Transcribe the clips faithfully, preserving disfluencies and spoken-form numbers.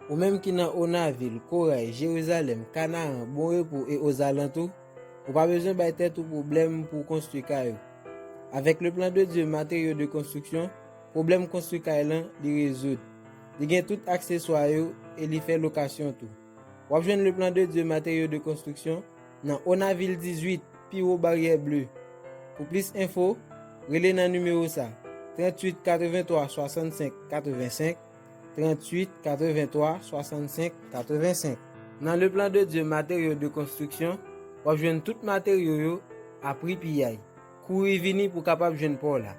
Ou menm ki nan Onavil, Koray, Jerizalèm, Kanaran, Bon Repo e ozalantou, ou pa bezwen bay tèt ou pwoblèm pou w konstwi kay ou. Avèk Le Plan de Dieu Matériaux de Construction, pwoblèm konstwi kay lan, li rezoud. Li gen tout akseswa yo e li fè lokasyon tou. W ap jwenn Le Plan de Dieu Matériaux de Construction nan Onavil dizuit, pi wo Baryè Ble. Pou plis enfo, rele nan nimewo sa, tranntuit katrevenntwa swasannsenk katrevensenk, tranntuit katrevenntwa swasannsenk katrevensenk. Nan Le Plan de Dieu Matériaux de Construction, w ap jwenn tout materyo yo a pri piyay. Kouri vini pou w kapab jwenn pa w la.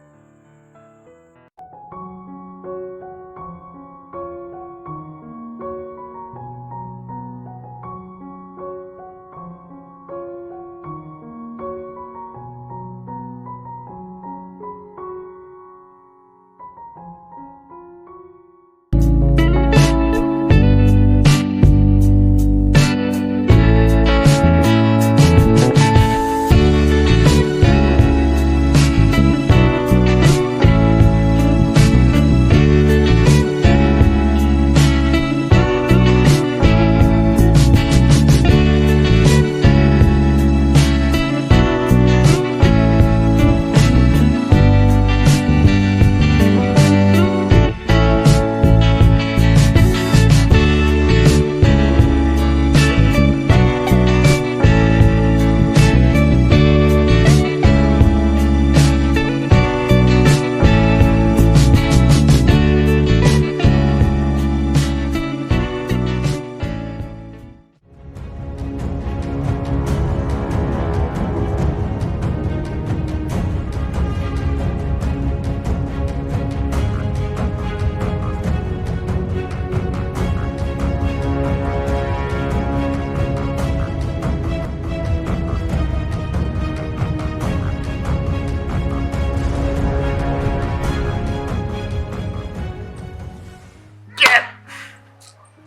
Kèt!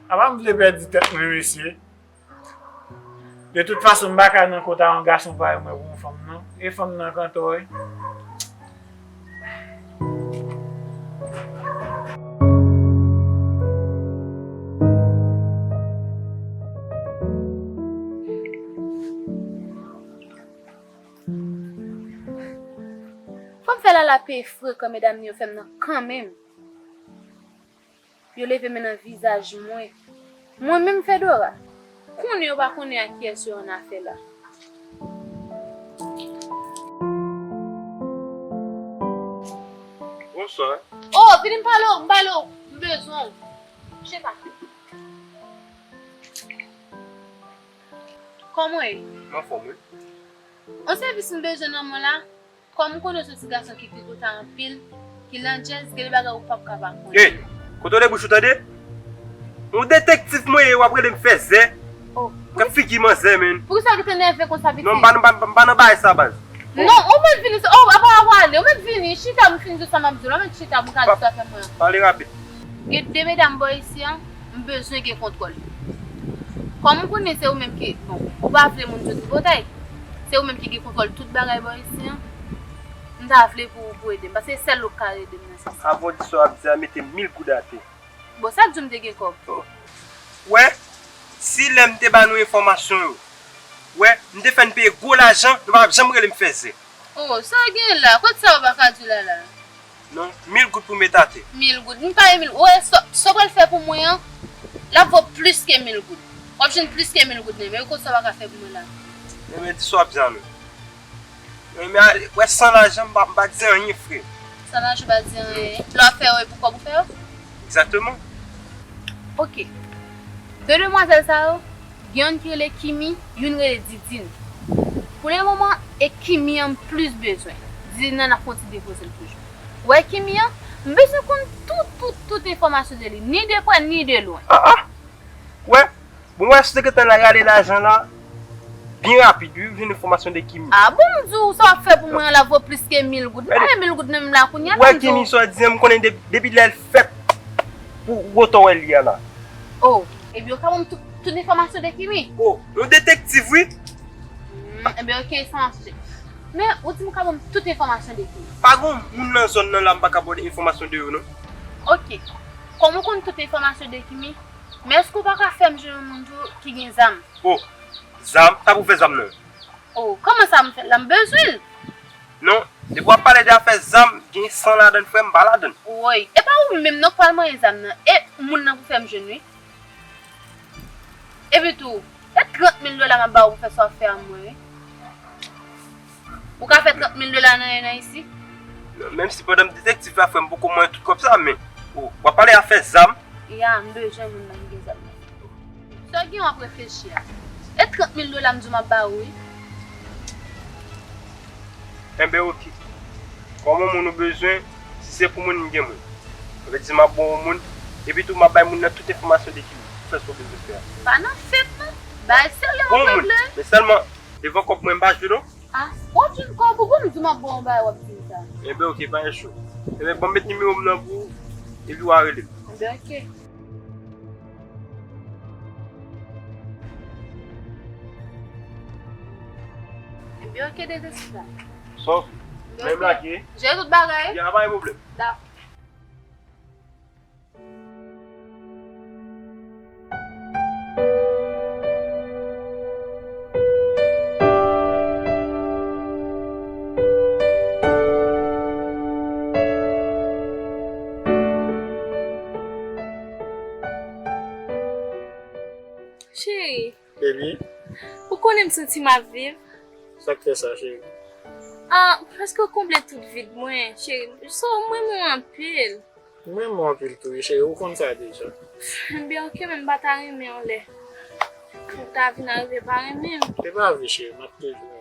Apa m vle pèdi tèt mwen, mesye. De tout fason, m pa ka nan kota yon gason parèy mwen pou yon fanm, non. E fanm nan kantò, wi. Fò m fè Lala peye frekan medam yo fè m nan kanmenm. Yo leve men nan vizaj mwen. Mwen menm Fedora, konnen yo pa konnen ak kiyès yo annafè la. Bonswa. Oh, vini m pale w, m pale w, m bezwen w. Chita. Kòman w ye? M anfòm, wi. On sèvis m bezwen nan men w la. Kòm m konnen w se yon ti gason ki tripotay anpil, ki landjèz, gen de bagay ou p ap ka pa konnen. Ey, kontwole bouch ou tande. Yon detektif mwen ye, w ap rele m fè zè. Oh, gad figi manzè, menn. Poukisa w gentan nève konsa, pitit? Non, m pa, m pa, m pa nan bagay sa, baz. Non, ou mèt vini, oh, apa w ale, ou mèt vini, chita, m fin di w sa m ap di w la, ou mèt chita pou m ka di w sa fè mwen. Pale rapid. Gen de medam bò isi an, m bezwen gen kontwòl. Kòm m konnen se ou menm ki, bon, ou pa vle moun soti bòtay, se ou menm ki gen kontwòl tout bagay bò isi an, m ta vle pou, pou ede m, paske se sèl ou k ka ede m nan sans sa. Avan w di sa w ap di a, mete mil goud atè. Bon, sa k di w m te gen kòb? Oh. Wè, si lè m te ba nou enfòmasyon yo, wè, m te fè n peye gwo lajan, nou pa t ap janm rele m fè zè. Oh, sa w gen la? Kot sa w pa ka di la la? Non, mil goud pou met atè. Mil goud. M pa gen mil. Ou wè sa, sa w pral fè pou mwen an, l ap vo plis ke mil goud. W ap jwenn plis ke mil goud nan men. Kot sa w pa ka fè pou mwen la? Men, men, di sa w ap di a non. Men, men, ale, wè, san lajan, m pa, m pa di anyen, frè. San lajan, w pa di anyen. Lè w ap fè yo, e pou kòb ou fè yo? Egzakteman. Ok. De demwazèl sa yo, gen youn ki rele Kimi, youn rele Didine. Pou le moman, e Kimi an m plis bezwen. Didine nan, n ap fè yon ti depoze l toujou. Ou wè Kimi an, m bezwen konn tout, tout, tout enfòmasyon de li, ni de prè, ni de lwen. Ah, ah! Wè, bon, wè, si w te gentan la rale lajan la, byen rapid, wi, jwenn enfòmasyon de Kimi. Ah bon, m di w, sa w ap fè pou mwen an la vo plis ke mil goud. M pa gen mil goud nan men m la kounye a. Wè, Kimi, sa w di an, m konnen de-, depi lè l fèt pou woto wè li a la. Oh, ebyen, ou ka ban m tout, tout enfòmasyon de Kimi? Oh, yon detektif, wi. Hmm, ebyen, ok, sa mache. Men, ou di m ou ka ban m tout enfòmasyon de Kimi. Pa gen moun nan zòn nan la m pa ka ba w enfòmasyon de yo, non. Ok. Kòm ou konn tout enfòmasyon de Kimi, Men èske w pa ka fè m jwenn yon moun tou ki gen zam? O, zam? Sa pou fè zam nan? O, kòman sa m fè la? M bezwen l. Non, depi w ap pale de afè zam, gen san ladan l, frè m, m pa ladan l. Woy, e pa ou menm non k pral manyen zam nan. E moun nan pou fè m jwenn, wi. Epi tou, e trant mil dola m ap ba w pou fè sa w ap fè a mwen, wi. Ou ka fè trant mil dola nan en an isi? Non, menm si pandan m detektiv la, frè m, poko manyen tout kòb sa, men, o, w ap pale afè zam? Ya, m bezwen moun nan ki gen zam nan. Sa w gen w ap reflechi a? E trant mil dola m di w m ap ba ou, wi. Enben, oke. Kòm yon moun ou bezwen, si se pou moun, m gen moun. Sa vle di m ap bon yon moun, epi tou m ap bay moun nan tout enfòmasyon de ki moun. Fè sa w bezwen fè a. Pa nan fèt non. Bagay serye w ap regle. Men sèlman, devan kòb mwen, m pa jwe non. A, w ap jwenn kòb ou, bon, m di w m ap bon yon bagay, w ap di m sa. Enben, oke, pa gen cho. Enben, ban m met nimewo m nan pou ou, epi w a rele m. Enben, oke. Ebyen, oke, Dezespwa. Sa w fè? Menm la ki? Jere tout bagay. Ya, pa gen pwoblèm. Dakò. Cheri, Baby, ou konnen m santi m ap viv. Sa k fè sa, cheri? Ah, paske w konble tout vid mwen, cheri. So, m renmen w anpil. M renmen w anpil tou, wi, cheri. Ou konn sa deja. Ebyen, oke, men m pa ta renmen yon lè ou ta vin arive pa renmen m. Se pa vre, cheri. M ap toujou renmen w.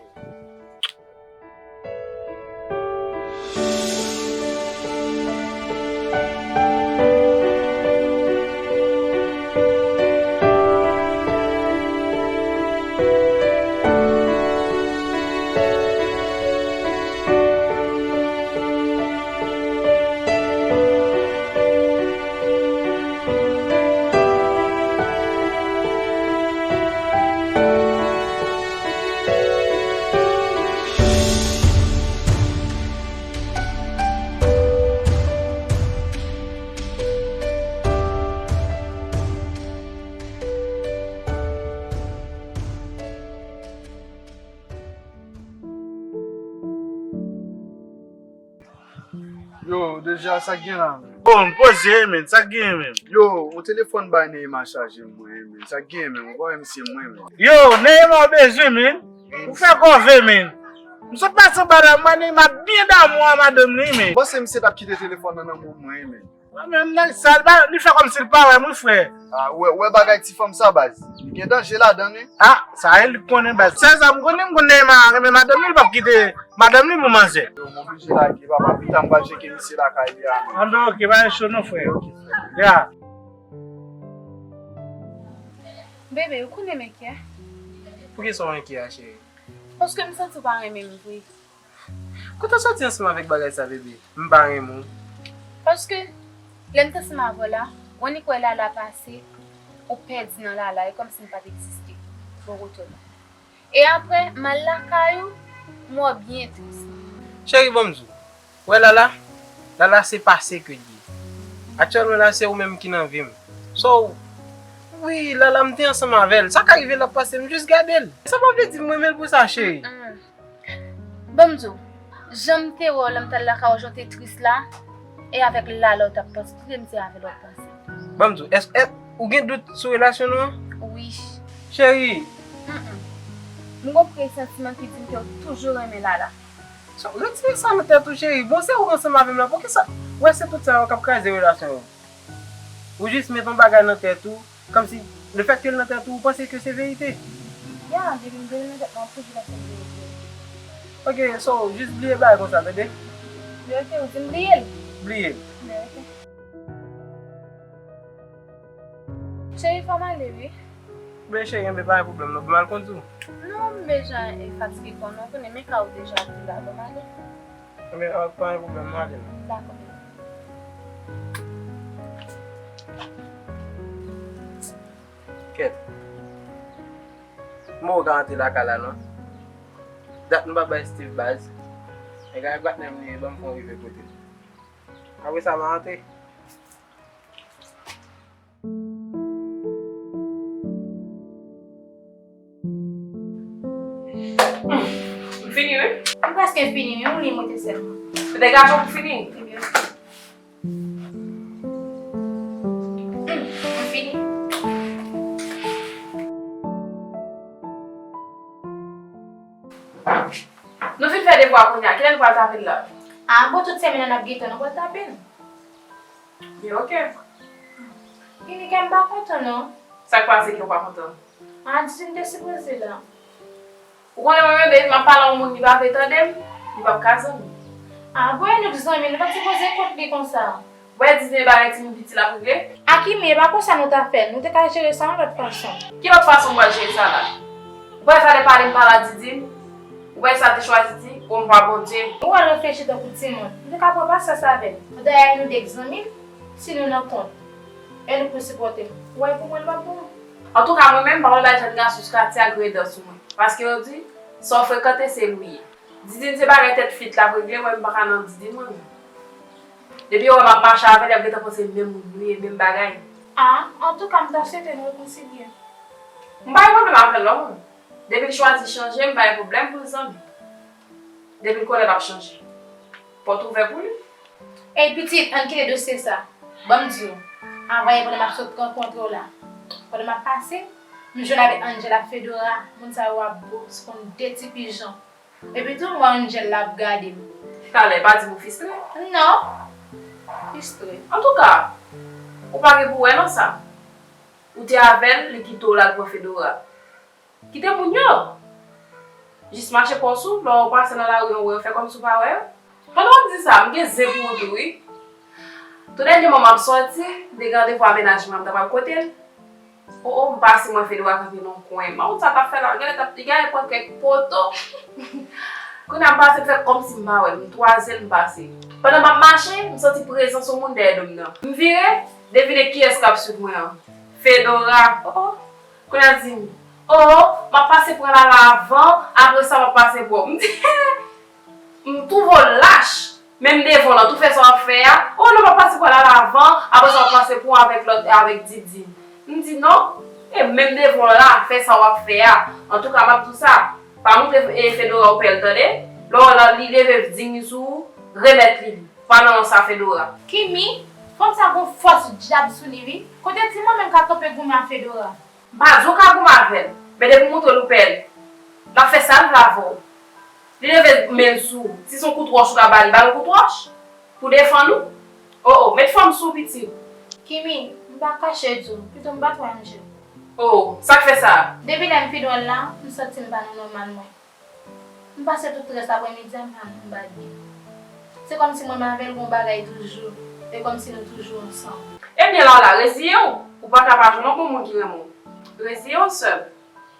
Yo, Deja, sa k gen la, menm? Bon, poze, men, sa k gen, menm? Yo, yon telefòn bay Neema chaje mwen, men. Sa k gen, menm? Ou pa wè misye mwen, menm? Yo, Neema w bezwen, menm? Ou fè kòve, menm. M sot pase anba la, m wè Neema byen damou a madanm li, menm. M panse misye t ap kite telefòn nan nan men mwen, menm. Mwen menm nan sal, li fè kòmsi l pa wè m, wi, frè. Ah, ou wè, ou wè bagay ti fanm sa, baz. Li gen danje ladan l, wi. Ah, sa e li k konnen, baz. Sèl sa m konnen, m konnen Neema renmen madanm li, li p ap kite madanm li pou manzè. Yo, m oblije lage, papa, pita m pral tcheke misye lakay li a, menm. Anben, oke, pa gen cho non, frè. Ya. Bebe, ou konnen m enkyè. Poukisa w enkyè a, cheri? Paske m santi w pa renmen m vre. Kote w soti ansanm avèk bagay sa, bebe? M pa renmen w. Paske, lè m t ansanm avè w la, w annik wè Lala pase, ou pèdi nan Lala, e kòmsi m pa t egziste. Bon, retourne. E apre, m al lakay ou, m wè w byen tris. Cheri, ban m di w. Wè Lala? Lala se pase ke l ye. Aktyèlman la, se ou menm ki nan vi m. So, wi, Lala, m te ansanm avè l. Sa ka rive l ap pase, m jis gade l. Sa pa vle di m renmen l pou sa, cheri. Mm. Ban m di w, jan m te wè w lè m t al lakay ou, jan w te tris la, e avèk Lala w t ap panse, kite m di avè l w ap panse. Ban m di w, èske, èske ou gen dout sou relasyon nou an? Wi. Cheri. Mm-mm. M gon presantiman ki di m ke w toujou renmen Lala. So, retire sa nan tèt ou, cheri. Bon, se ou ansanm avè m la. Poukisa? Ou wè se tout sa yo k ap kraze relasyon yo. Ou jis met yon bagay nan tèt ou, kòmsi lefètke l nan tèt ou, ou panse ke se verite. Ya, depi m gen l nan tèt mwen, m ap toujou panse l verite. Ok, so, jis bliye bagay konsa, tande? Men ok, ou di m bliye l? Bliye l. Men ok. Cheri, fò m ale, wi. Byen, cheri, enben pa gen pwoblèm non, ban m al kondui w. Non, m bezwen fatige kò non, konnen men ka ou deja tou la, ban m ale. Enben, pa gen pwoblèm, m ale non. Dakò. Kèt. Kòman ou ka rantre lakay la non? Dat m pa bay Steve baz. Nèg la e patnè m li ye, ban m fè yon rive kote l. Apre sa, m a rantre. M fini, wi. M prèske fini, wi, yon liy mwen te sèlman. Se te gason pou fini? Ebyen, ok. M fini. Nou fin fè devwa kounye a, kilè nou pral tape l la? A, bon, tout semèn nan n ap gentan, nou pral tape l. Byen, ok. Kimi, kè m pa kontan, non. Sa k pase ke w pa kontan? A, Didine te sipoze la. Ou konnen mwen menm, depi m ap pale a yon moun, li pa vle tande m, li p ap ka zanmi. A, bon, e nou k zanmi, nou pa t sipoze kont li konsa. Ou wè Didine bagay timoun piti l ap regle? A, Kimi, e pa konsa nou ta fè l, nou te ka jere sa yon lòt fason. Ki lòt fason m pral jere sa la? Ou pa wè sa lè pale m pale a Didine? Ou wè sa te chwazi di, o m pa Bondye. Ou al reflechi tankou timoun. M te ka pran pasyans avè l. Dayè nou de k zanmi, si nou nan kont, e nou pou sipòte m. Ou wè pou mwen l p ap bon. Antouka, mwen menm, m pa pral bay jèn gason sou katye a grenn dan sou mwen. Paske yo di, sa w frekante, se l ou ye. Didine se bagay tèt fit l ap regle, mwen m pa ka nan Didine mwen menm. Depi yo wè m ap mache avè l, y ap gentan panse menm moun nou ye, menm bagay. A, antouka, m ta swete nou rekonsilye. M pa gen pwoblèm avè l non mwen. Depi l chwazi chanje, m pa gen pwoblèm pou l zanmi. Depi l konnen l ap chanje. Pòt ouvè pou li. Ey pitit, ann kite dosye sa. Ban m di w, avan yè pandan m ap sot rankontre w la, pandan m ap pase, m jwenn avèk Angel ak Fedora, moun sa yo ap bo, se konn de ti pijan. Epi tou m wè Angel la ap gade m. Talè, pa di m ou fistre. Non. Fistre. Antouka, ou pa gen pou wè nan sa. Ou te avè l, li kite w l al pran Fedora. Kite moun yo. Jis mache pòs ou, lè w pase nan lari, w wè yo, fè kòmsi w pa wè yo. Pandan w ap di sa, m gen zen pou ou tou, wi. Tou dènyèman m ap sòti, m te gen randevou a mennaj mwen, m ta pral kote l. O, o, m pase mwen Fedora kanpe nan yon kwen. Mawout sa t ap fè la, genlè t ap, li genlè pran kèk poto. Kounye a m pase, m fè kòmsi m pa wè l, m twaze l, m pase. Pandan m ap mache, m santi prezans yon moun dèyè do m nan. M vire, devine kiyès k ap swiv mwen an. Fedora. O, o. Kounye a di m, o, o, m ap pase pran Lala avan, apre sa m ap pase pran w. M di, m twouve w lach, menm devan w lan, tou fè sa w ap fè a. O, non, m ap pase pran Lala avan, apre sa m ap pase pran w avèk lòt, avèk Didine. M di, non, e menm devan w la, fè sa w ap fè a. Antouka, m ap di w sa, pa montre, e, Fedora ou pè l, tande? Lè w wè l, li leve, ding li sou ou, remèt li li. Pa nan sa Fedora. Kimi, fanm sa gon fòs dyab sou li wi. Kote ti mwen menm ka kanpe goumen a Fedora? M pa di w ka goumen avè l, men depi w montre l ou pè l, l ap fè sa l vle avè w. Li leve men l sou ou. Si se yon kout wòch ou ka ba li, ba l yon kout wòch pou defann ou. O, o, met fanm sou ou pitit. Kimi, m pa kache di w, pito m bat wè Angel. O, sa k fè sa? Depi lè m pi dwòl la, m santi m pa nan nòmal mwen. M pase tout rès aprèmidi a m pa nan byen. Se kòmsi mwen m avè l gon bagay toujou, e kòmsi nou toujou ansanm. Ebyen Lala, reziye w, ou pa ka pa jwenn yon bon moun ki renmen w. Reziye w sè m,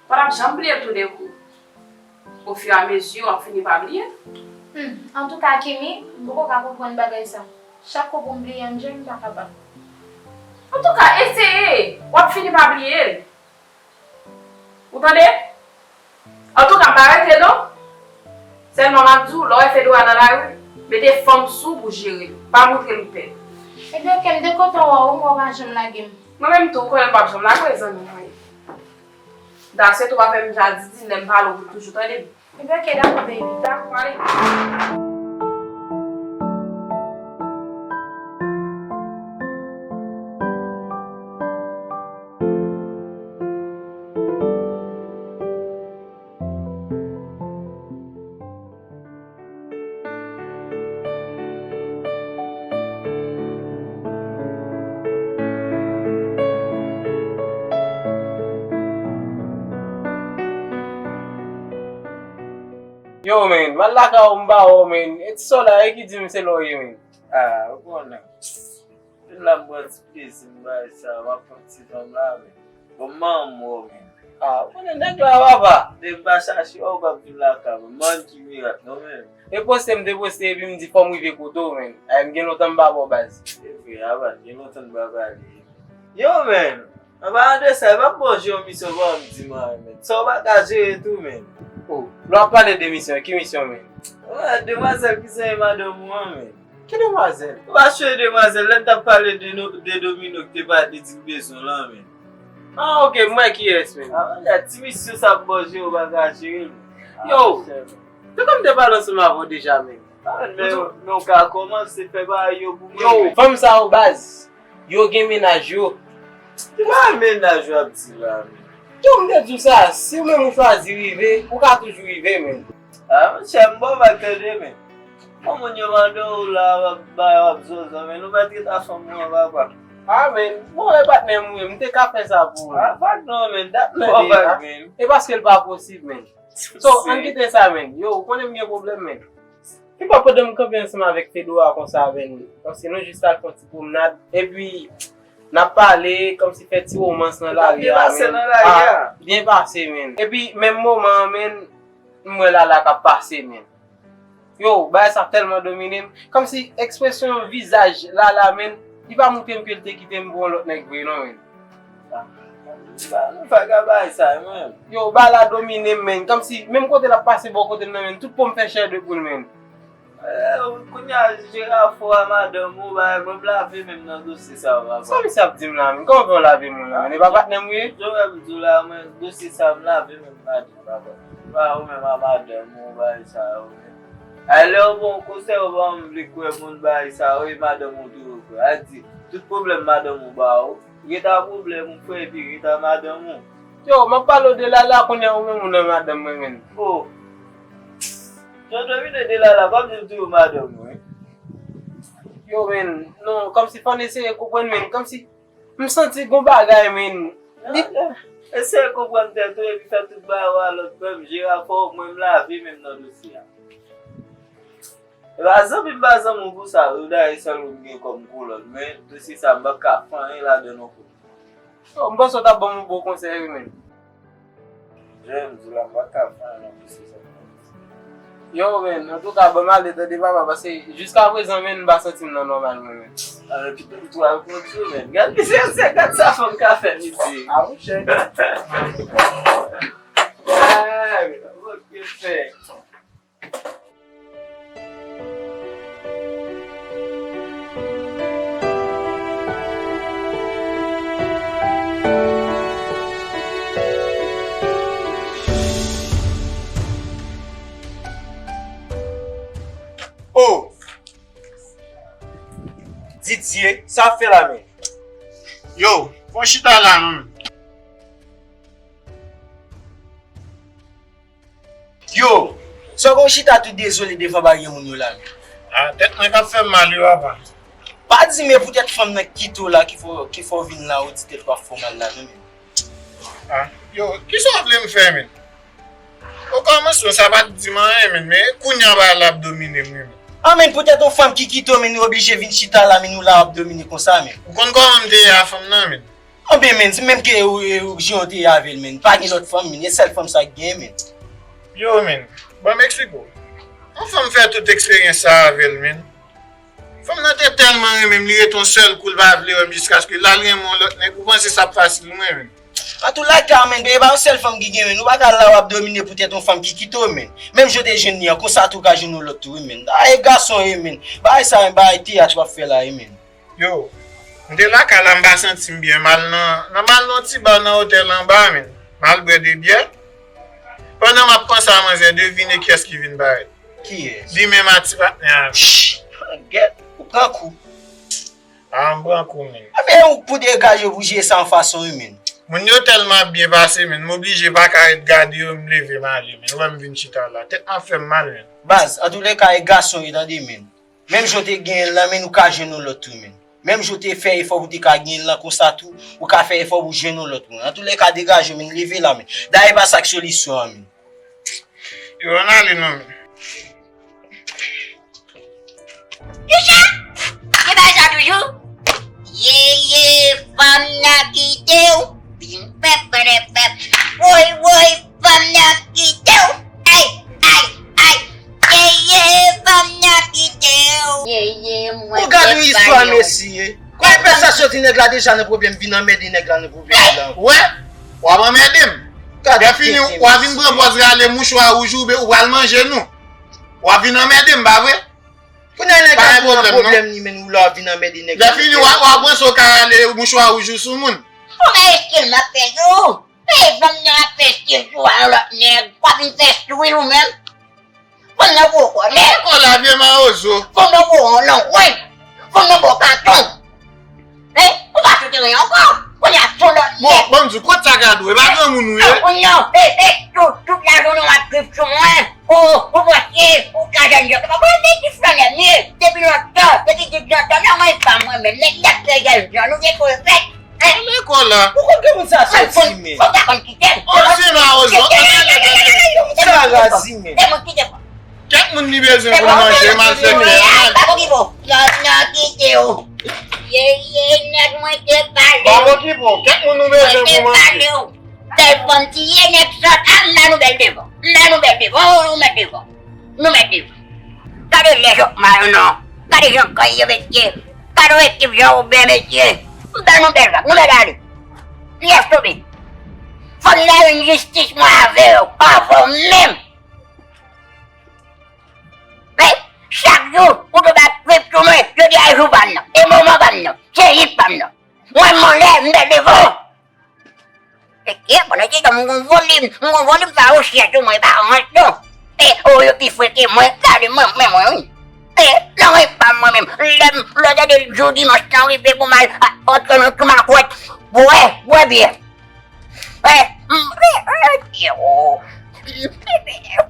pa t ap janm bliye l toudenkou. Ofiramezi, w ap fini pa bliye l. Hmm, antouka Kimi, m poko ka konprann bagay sa. Chak kou pou m bliye Angel, m pa kapab. Antouka, eseye, w ap fini pa bliye l. Ou tande? Antouka, m pa rete non. Sèlman m ap di w, lè w wè Fedora nan lari, mete fanm sou w pou jere l. Pa montre l ou pè. Ebyen, ok, m te kontan wè w, m wè w pa janm lage m. Mwen menm tou, ou konnen m p ap janm lage w, e zanmi mwen ye. Daswè tou pa fè m jan a Didine, lè m pale w pou toujou, tande? Ebyen, ok, dakò, baby. Dakò, ale. Yo, man, m al lakay ou, m pa wè w, man. E ti sò la, e ki di m se la w ye, man? Ah, ou konnen. Vin la m pran ti plezi m bay sa, m ap pran ti van m la, men. Bon, m manman w, men. Ah, ou konnen nèg la, papa. Nèg pa chache w, ou p ap vin lakay mwen. Manman ki mirak, non, men. E poste m te poste, epi m di fò m rive kote w, men. Ay, m gen lontan m pa ba w baz. Se vre, Avan, gen lontan n pa pale. Yo, men. An paran de sa, e pa bon jere yon misyon, pa m di mwen, men. Sa w pa ka jere tou, men. Oh, lè w ap pale de misyon, ki misyon, men? Wè, demwazèl ki se madanm ou an, men. Ki demwazèl? Ou pa sonje demwazèl, lè n t ap pale de, no, de domino ki te pale de di l bezwen w lan, men. Ah, ok, m wè kiyès, men. Ah, wè, ti misyon sa ap bò jere, ou pa ka jere l. Yo, se kòm te pale ansanm avè w deja, men. Ah, men, men w ka kòmanse fè bagay yo pou mwen, yo, men. Fanm sa yo, baz, yo gen mennaj yo. Se pa mennaj w ap di la, men. Yo, m te di w sa, si w menm ou chwazi rive, ou ka toujou rive, men. Ah, monchè, m ba w vag tande, men. Bon, moun yo mande w la, w ap bay, w ap zozon, men nou mèt ret a fanm ou an, papa. Ah, men, bon, e patnè m, wi, m te ka fè sa pou ou. Ah, vag non, men, dat m ba w vag, men. E paske l pa posib, men. So, ann kite sa, men. Yo, ou konnen m gen pwoblèm, men. Ki pa pandan m kanpe ansanm avèk Fedora konsa, men. Paske nou jis al fè yon ti pwomnad. Epi, n ap pale, kòmsi fè ti womans nan lari a, men. Byen pase nan lari a. Ah, byen pase, men. Epi, menm moman an, men, m wè Lala k ap pase, men. Yo, bagay sa tèlman domine m. Kòmsi ekspresyon vizaj Lala, men, li pa montre m ke l te kite m pou yon lòt nèg vre, non, men. Ah, nou pa ka bay sa, men. Yo, bagay la domine m, men. Kòmsi, menm kote l ap pase bò kote m nan, men, tout po m fè chè de poul, men. Eh, kounye a, Jera fò a madanm ou, bay, mwen m lave men m nan dosye sa yo, papa. Sa misye ap di m la, men? Kòman fè w lave men w la, men? E pa patnè m ou ye? Yo, wè m di w la, mwen, dosye sa, m lave men m madanm, papa. Pa ou menm a madanm ou, bay sa yo, men. Ay, lè w bon konsèy, ou pa vle kwè moun, bay sa yo, e madanm ou toujou kwè. A di, tout pwoblèm madanm ou ba ou, ret a pwoblèm ou, frè, epi ret a madanm ou. Yo, m ap pale w de Lala kounye a, ou menm ou nan madanm mwen, men. Oh. Jan w domine de Lala, pa bliye m toujou madanm mwen. Yo, men, non, kòmsi fò n eseye konprann, men, kòmsi m santi gon bagay, men. Li eseye konprann tèt ou epi fè tout bagay ou a lòd, frè m, Jera fò, mwen m lave men m nan dosye a. E pa zanmi m pa zanmi w pou sa, yo dayè sèl ou m gen kòm kolòn, men dosye sa m p ap ka fè anyen ladan non pou. Oh, m panse w t ap ban m yon bon konsèy, wi, men. Jan m di w la, m pa ka fè anyen nan dosye sa. Yo, men, antouka, ban m ale tande papa, paske jiska prezan, men, m pa santi m nan nòmal, mwen, men. Ah, men, pitit m twal konn sou, men. Gad, se, se, gad sa fanm ka fè, misye. Ah, monchè. Ah, men, ok, fè. Oh! Didier, sa w ap fè la menm? Yo, fè w chita la non. Yo, sa w gon chita tou dezole devan baryè moun yo la menm? Ah, tèt mwen k ap fè m mal wi papa. Pa di men poutèt fanm nan ki kite w la ki fè w, ki fè w vin la ou di tèt w ap fè w mal la non menm. Ah, yo, kisa w vle m fè menm? Okòmansman sa pa t di m anyen menm, men kounye a bagay la ap domine m wi menm. Ah menm poutèt yon fanm ki kite w menm ou oblije vin chita la menm ou la w ap domine konsa menm. Ou konn kòman m te ye a fanm nan menm? Anben men, se menm ke ou, ou, jan w te ye avè l men. Pa gen lòt fanm men, e sèl fanm sa k gen men. Yo men, ban m eksplike w. Yon fanm fè tout eksperyans sa avè l men. Fanm nan te tèlman renmen m, li rete yon sèl kou, l pa vle wè m jiskaske l al renmen yon lòt nèg. Ou panse sa ap fasil mwen men. Antoulèka men, e pa yon sèl fanm ki gen men. Ou pa ka la w ap domine poutèt yon fanm ki kite w men. Menm jan w te jwenn li an, konsa tou w ka jwenn yon lòt tou wi men. A e gason ye men. Bagay sa men, bagay teyat w ap fè la wi men. Yo, m te lakay la, m pa santi m byen. M al nan, nan, m al nan yon ti ba nan otèl anba, men. M al bwè de byè. Pandan m ap panse a manzè, devine kiyès ki vin parèt. Kiyès? Li menm a ti patnè a. Shh! Gèt, ou pran kou. A, m pran kou, men. Ebyen, ou pou degaje w pou jere sa yon fason, wi, men. Moun yo tèlman ap byen pase, men. M oblije pa ka ret gade yo, m leve m ale, men. Ou wè m vin chita la. Tèt m ap fè m mal, men. Baz, antoulèka, e gason ye, tande, men. Menm jan w te genyen l lan, men ou ka jwenn yon lòt tou, men. Menm jan w te fè efò pou w te ka genyen l lan konsa tou, ou ka fè efò pou w jwenn yon lòt, men. Antoulèka, degaje w, men, leve la, men. Dayè pa sa k solisyon an, men. Yo, ann ale non, men. Kisa? Se pa sa toujou? Ye, ye, fanm nan kite w. Pim, pèp, pèp, pèp. Woy, woy, fanm nan kite w. Ay, ay, ay. Ye, ye, fanm nan kite w. Ye, ye, mwen. Ou gade yon istwa, mesye. Konbyen pè sa soti nèg la deja nan pwoblèm, vin anmède nèg la nan pwoblèm la. Wè, w ap anmède m. Lè fini, w a vin pran pòz rale mouchwa wouj ou, ou pral manje nou. W a vin anmède m, pa vre? Kounye a nèg la tou nan pwoblèm li menm, ou la w ap vin anmède nèg la. Lè fini, w a, w a panse w ka rale mouchwa wouj ou sou moun. Kòman èske l m ap fè sou? E fanm nan ap fè stil sou a yon lòt nèg, w ap vin fè sou. Wi, ou menm. Fanm nan gwo kòlè. Kòlè vye mawozo. Fanm nan gwo lonwèy. Fanm nan gwo katon. Hein? Ou pa sou teren ankò. Kounye a se yon lòt nèg. Bon, ban m di w, kot sa ka dwe? E pa granmoun ou ye? Non, non. Hey, hey, tout, tout lajounen w ap grif sou mwen. Ou, ou panse ou ka jwenn jòb. Mwen te di flannè m ye. Depi lontan, depi di lontan, nan mwen pa mwen menm. Nèg y ap fè jèl jan, nou gen pou fèt. Hein? Lekòl la. Ou konn ki moun sa soti, men? Fò pa konn kite m. Ou se mawozo. Sa razi, men. Se mwen ki te pran. Kèk moun li bezwen pou l manje, malfektè. Papa ki bon. Non, non, kite yo. Ye, ye, nèg mwen te pale. Papa ki bon. Kèk moun nou bezwen pou manje. Bèl fanm ti ye nèg sòt. A, m ba nou bèl devan. M ba nou bèl devan. Oh, nou mèt devan. Nou mèt devan. Gade lè jòk mayon non. Gade jan kay yo mesye. Gade yon ekip jan ou byen mesye. M ba nou bèl vag. Nou mèt ale. Pyès tonbe. Fò m nan jwenn jistis mwen avè yo. Avè w menm. Men, chak jou, ou te bat grip sou mwen, jodi a e jou pa m nan, e moman pa m nan, se jis pa m nan. Mwen, m anlè, m bèl devan. E kè, pandan se tan, m gon volim, m gon volim pa osi sou mwen, e pa rans non. E, o, yo pi fre ke mwen, gade mwen, men mwen, wi. E, non, e pa mwen menm. Lè m, lè w tande jou dimanch lan rive pou m al, a, antre nan ti makwèt, bwè, bwè byè. Eh, mm, eh, eh, yo.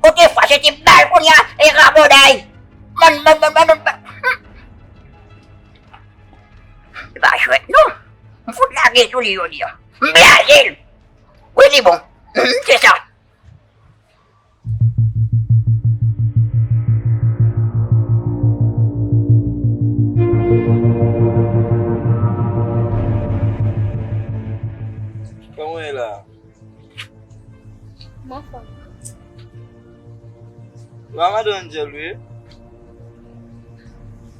Ou te fache ti bal kounye a, e rabòday. Bann, bann, bann, bann, bann. Li pa jwèt non. M fout lage sou li jodi a. M blaze l. Wi, li bon. Mm, se sa. Kòman w ye la? M anfòm. Ou pa madan Angel ou ye?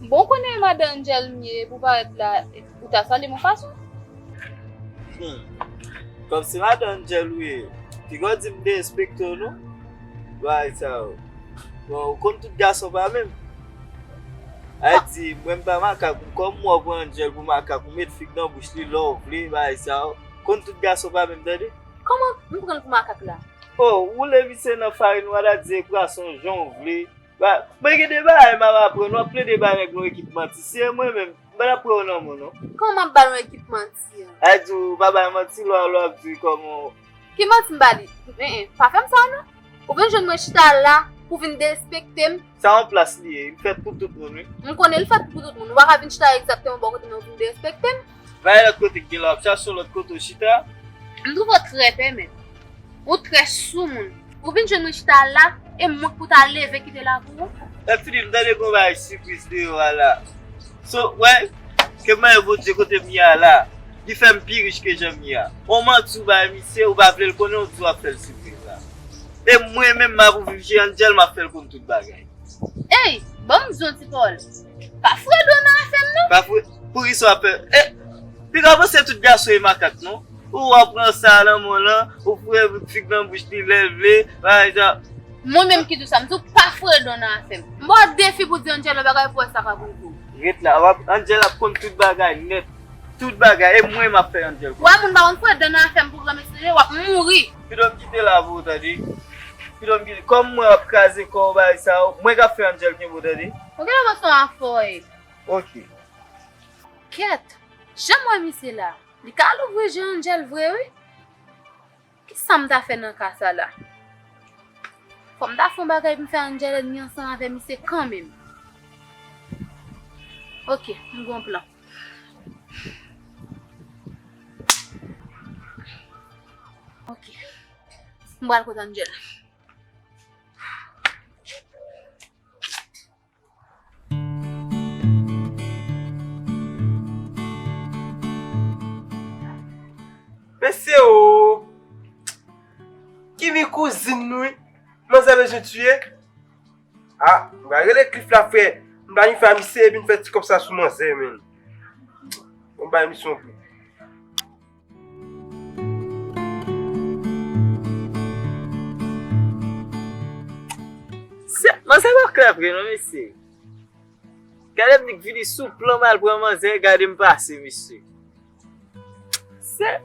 Bon, konnen madan Angel m ye, pou parèt la, ou ta salye m yon fason. Hmm. Kòm se madan Angel ou ye, piga w di m derespekte w non. Bagay sa yo. Bon, ou konn tout gason pa menm. A di, mwen m pa makak, kòm mwen pran Angel pou makak, ou met fig nan bouch li lè w vle, bagay sa yo. Konn tout gason pa menm, tande? Kòman m pran l pou makak la? Oh, woule misye nan farin, w a di e pwason jan w vle. Ba, mwen gen de bagay m ap aprann, w ap plede bay nèg yon ekip manti. Si e mwen menm, m pa t ap pran w nan men w non. Kòman m ap ba l yon ekip manti an? A di w pa bay manti, lò, lò ap di kòman. Ki manti m ba li? Eh, eh, pa fè m sa non. Ou vin jwenn mwen chita la pou vin derespekte m. Sa yon plas li ye, li fèt pou tout moun, wi. M konnen li fèt pou tout moun. Ou pa ka vin chita egzakteman bò kote mwen pou vin derespekte m. Va yon lòt kote, gen lè w ap chache yon lòt kote w chita. M twouve w trè pè menm. Ou trè soumoun. Ou vin jwenn mwen chita la, e mwen k pou ta leve kite la pou ou. Lè fini, m tande gon bagay sipriz deyò a la. So, wè, ke m mande Bondye kote m ye a la. Li fè m pi rich ke jan m ye a. On manti ou bay misye, ou pa vle l konnen, ou di w ap fè l sipriz la. E mwen menm, m ap viv je Angel, m ap fè l konn tout bagay. Ey, ban m di w yon ti pawòl. Pa fouye do w nan afè m non. Pa fouye, poukisa w ap fè, eh, piga w panse tout gason e makak non. Ou w ap pran sa nan men w lan, ou foure fig nan bouch li lè l vle, bagay sa. Mwen menm ki di w sa, m di w pa foure do w nan afè m. M ba w defi pou w di Angel yon bagay pou w wè sa k ap rive w. Ret la, w ap, Angel ap konn tout bagay nèt. Tout bagay, e mwen m ap fè Angel konn. Wè moun pa konn foure do w nan afè m pou granmesi, w ap mouri. Pido m kite la pou ou tande. Pido m kite, kòm mwen w ap kraze kò w bagay sa yo, mwen k ap fè Angel kenbe w tande. Ou gen lè w se yon afè w ye. Ok. Kèt, jan m wè misye la, li ka al ouvri je Angel vre wi. Kisa m ta fè nan ka sa la? Fò m ta fè yon bagay pou m fè Angel ènmi ansanm avè misye kanmenm. Ok, m gon plan. Ok. M pral kot Angel. Mesye o! Kimi kouzin nou wi. Manzè bezwen tiye. A, m pral rele Cliff la frè. M planifye a misye epi m fè ti kòb sa sou manzè menm. Bon bay misye yon kou. Se, manzè pa klè vre non mesye. Gade m vini sou plan m al pran manzè, gade m pase mesye. Se,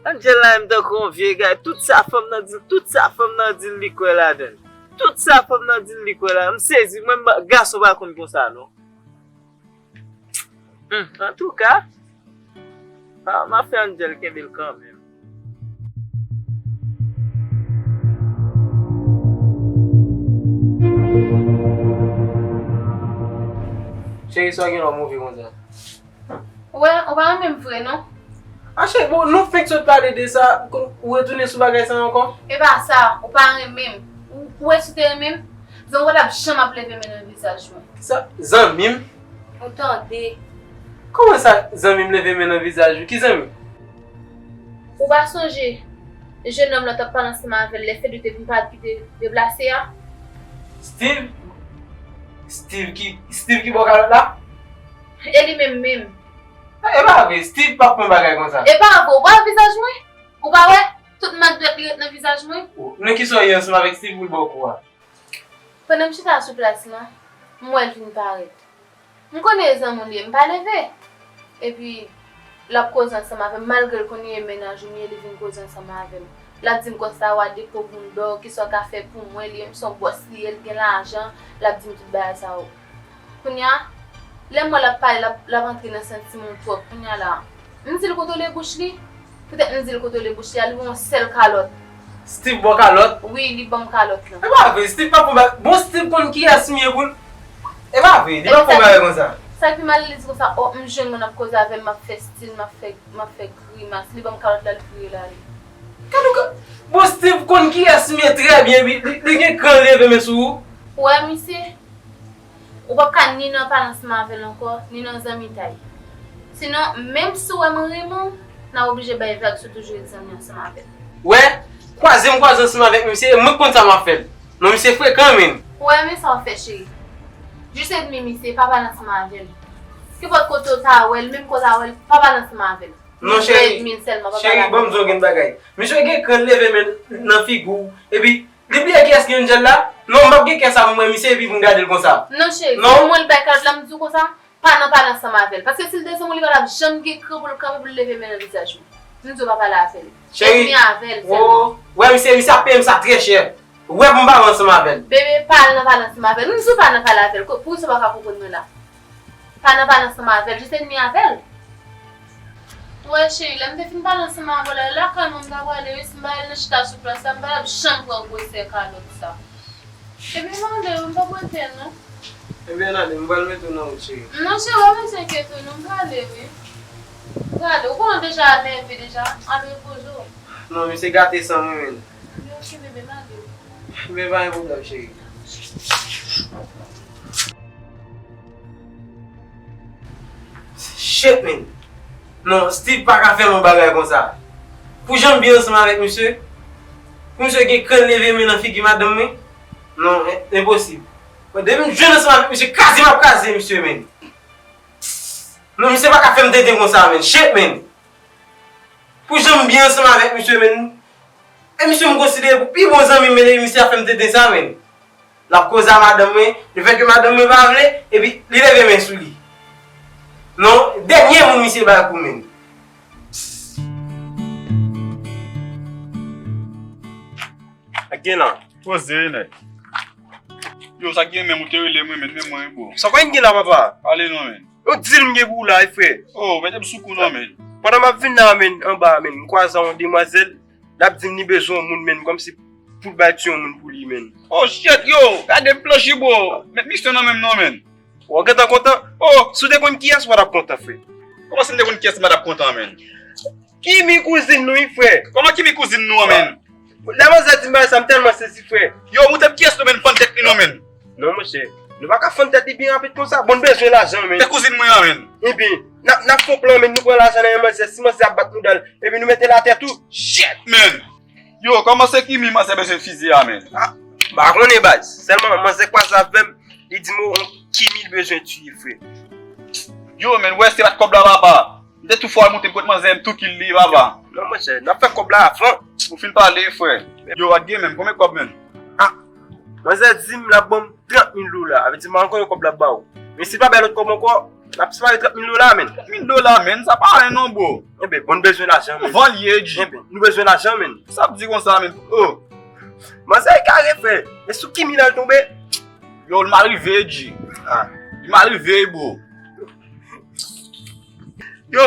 Angel la menm tankou yon vye gay, tout sa fanm nan di l, tout sa fanm nan di l li kwè ladan l. Tout sa fanm nan di l li kwè la, m sezi, mwen m pa, gason pa konn konsa non. Hmm, antouka, ah, m ap fè Angel kenbe l kanmenm. Cheri, sa w gen lè w move konsa? Ou wè, ou pa renmen m vre non. Ah cheri, bon, nou fenk sot pale de sa, kon ou retounen sou bagay sa ankò? E pa sa, ou pa renmen m. Ou, ou wè si w te renmen m, zanmi w pa t ap janm ap leve men nan vizaj mwen. Sa, zanmi m? Ou tande? Kòman sa, zanmi m leve men nan vizaj ou? Ki zanmi? Ou pa sonje jennonm lan t ap pale ansanm avè l, lè Fedou te vin pale ki te deplase a? Steve? Steve ki, Steve ki bò kalòt la? E li menm menm. E pa vre, Steve p ap pran bagay konsa. E pa vre, ou pa wè vizaj mwen? Ou pa wè? Tout mak dwèt li ret nan vizaj mwen. Nan kisa w ye ansanm avèk Steve pou l ba w kou a? Pandan m chita sou plas lan, m wè l vin parèt. M konnen e zanmi w li ye, m pa leve. Epi, l ap koze ansanm avè m, malgre l konnen e mennaj ou m ye, li vin koze ansanm avè m. L ap di m konsa, wa depo bounda w, kisa w ka fè pou mwen, li menm se yon bòs li ye, l gen lajan, l ap di m tout bagay sa yo. Kounye a, lè m wè l ap pale, l ap, l ap antre nan santiman w twòp. Kounye a la, m di l kontwole bouch li. Poutèt m di l kontwole bouch li a, li ba m yon sèl kalòt. Steve ba w kalòt? Wi, li ban m kalòt lan. E pa vre, Steve pa fè yon bagay. Bon, Steve konn kiyès m ye pou l. E pa vre, li pa fè yon bagay konsa. Sa k pi malelèz konsa, o, m jwenn moun ap koze avè m, m ap fè stil, m ap fè, m ap fè grimas. Li ban m kalòt la, li vire l ale. Gade w ka, bon, Steve konn kiyès m ye trè byen, wi. Li, li gen kran leve men sou ou. Ou wè, misye? Ou p ap ka ni nan pale ansanm avè l ankò, ni nan zanmitay. Sinon, menm si w wè m renmen w, n ap oblije bay vag si w toujou ret zanmi ansanm avè l. Wè, kwaze m kwaze ansanm avèk misye, e mwen k konn sa m ap fè l. Non, misye frekan, menn. Ou wè, men sa w fè, cheri. Jis èdmi misye, pa pale ansanm avè l. Kenpòt kote w ta wè l, menm kote w ta wè l, pa pale ansanm avè l. Non, cheri. Jis èdmi l sèlman, pa pale avè l. Cheri, ban m di w yon bagay. Misye gen kran leve men nan figi w, epi li bliye kiyès ki Angel la? Non, m p ap gen kè sa pou m wè misye epi pou m gade l konsa. Non, cheri, non. Pou mwen l bay kalòt la, m di w konsa, pa nan pale ansanm avè l. Paske si l te zanmi w, li pa t ap janm gen kran pou l kanpe pou l leve men nan vizaj ou. M di w pa pale avè l. Cheri, èdmi avè l sèlman. Wè misye, misye ap peye m sa trè chè. Wè pou m pa ansanm avè l. Bebe, pa al nan pale ansanm avè l. M di w pa nan pale avè l. Ko-, poukisa w pa ka konprann mwen la? Pa nan pale ansanm avè l, jis èdmi avè l. Ou wè, cheri, lè m te fin pale ansanm avè w la, e lakay mwen m ta prale, wi, si m pa al nan chita sou plas la, m pa t ap janm pran gwosè kalòt sa. Ebyen, m ale, wi, m p ap rete, non. Ebyen, ale, m pral mete w nan wout, cheri. Non, cheri, w pa bezwen enkyete w, non, m prale, wi. M prale, ou konnen w deja nève deja, al repoze w. Non, misye gate san mwen, menn. Ebyen, ok, bebe, m ale, wi. Ebyen, pa gen pwoblèm, cheri. Shit, man. Non, Steve pa ka fè m yon bagay konsa. Pou jan m byen ansanm avèk misye, pou misye gen kran leve men nan figi madanm mwen, non, en-, enposib. Bon, depi m jwenn ansanm avèk misye, kraze m ap kraze misye, man. Non, misye pa ka fè m tenten konsa, man. Shit, man. Pou jan m byen ansanm avèk misye, man. E misye m konsidere pou pi bon zanmi m, men misye ap fè m tenten sa, man. L ap koze a madanm mwen, lefètke madanm mwen pa vle, epi li leve men sou li. Non, dènye moun misye bay kou, menn. Sa k gen la? Poze, nèg. Yo, sa k gen menm, ou te rele mwen, menn, men mwen, bro. Sa w konn gen la, papa? Pale non, menn. Yon deal m gen pou ou la, wi, frè. Oh, mete m sou kou non, menn. Pandan m ap vin la, menn, anba, menn, m kwaze yon demwazèl. L ap di m li bezwen yon moun, menn, kòmsi pou l bay ti yon moun pou li, menn. Oh, shit, yo, gade m blanchi, bro. Met misyon nan men m non, menn. Ou gentan kontan? Oh, si w te konn kiyès, ou pa t ap kontan, frè. Kòman si m te konn kiyès, m pa t ap kontan, menn? Kimi kouzin nou, wi, frè. Kòman Kimi kouzin nou an, menn? Lè manzè di m bagay sa, m tèlman sezi, frè. Yo, moute m kiyès nou, menn, fann tèt li non, menn. Non, monchè. Nou pa ka fann tèt li byen rapid konsa. Bon, n bezwen lajan, menn. Se kouzin mwen an, menn. Ebyen, n ap, n ap fè yon plan, menn, nou pran lajan nan men manzè. Si manzè ap bat mouda l, epi nou mete l atè tou. Shit, menn! Yo, kòman se Kimi manzè bezwen fiziye a, menn? Ah, m pa konnen, baz. Sèlman, manzè kwaze avè m, li di m, oh, Kimi l bezwen tiye, frè. Yo, menn, wè, se pa t kòb la, papa. M te tou fò al moute m kot manzè, m tou kill li, papa. Non, monchè, n ap fè kòb la avan. Ou fin pale, frè. Yo, w ap gen menm, konbyen kòb, menn? Ah, manzè di m l ap ban m trant mil dola. Sa vle di m pa ankò yon kòb l ap ba w. Men si l pa bay lòt kòb ankò, l ap separe trant mil dola, menn. Trant mil dola, menn, sa pa anyen non, bro. Enben, bon, n bezwen lajan, menn. Vann ye, G. Enben, nou bezwen lajan, menn. Sa ap di konsa, menn. Oh. Manzè kare, frè. Men sou ki mina l tonbe? Yo, l mal rive, G. Ah. Li mal rive, bro. Yo,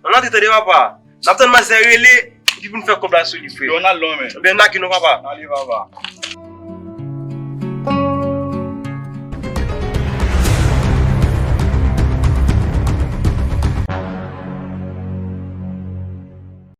ann antre tande, papa. N ap tann manzè rele, epi pou n fè kòb la sou li, frè. Yo, n al lwen, men. Ebyen, n lage non, papa. N ale, papa.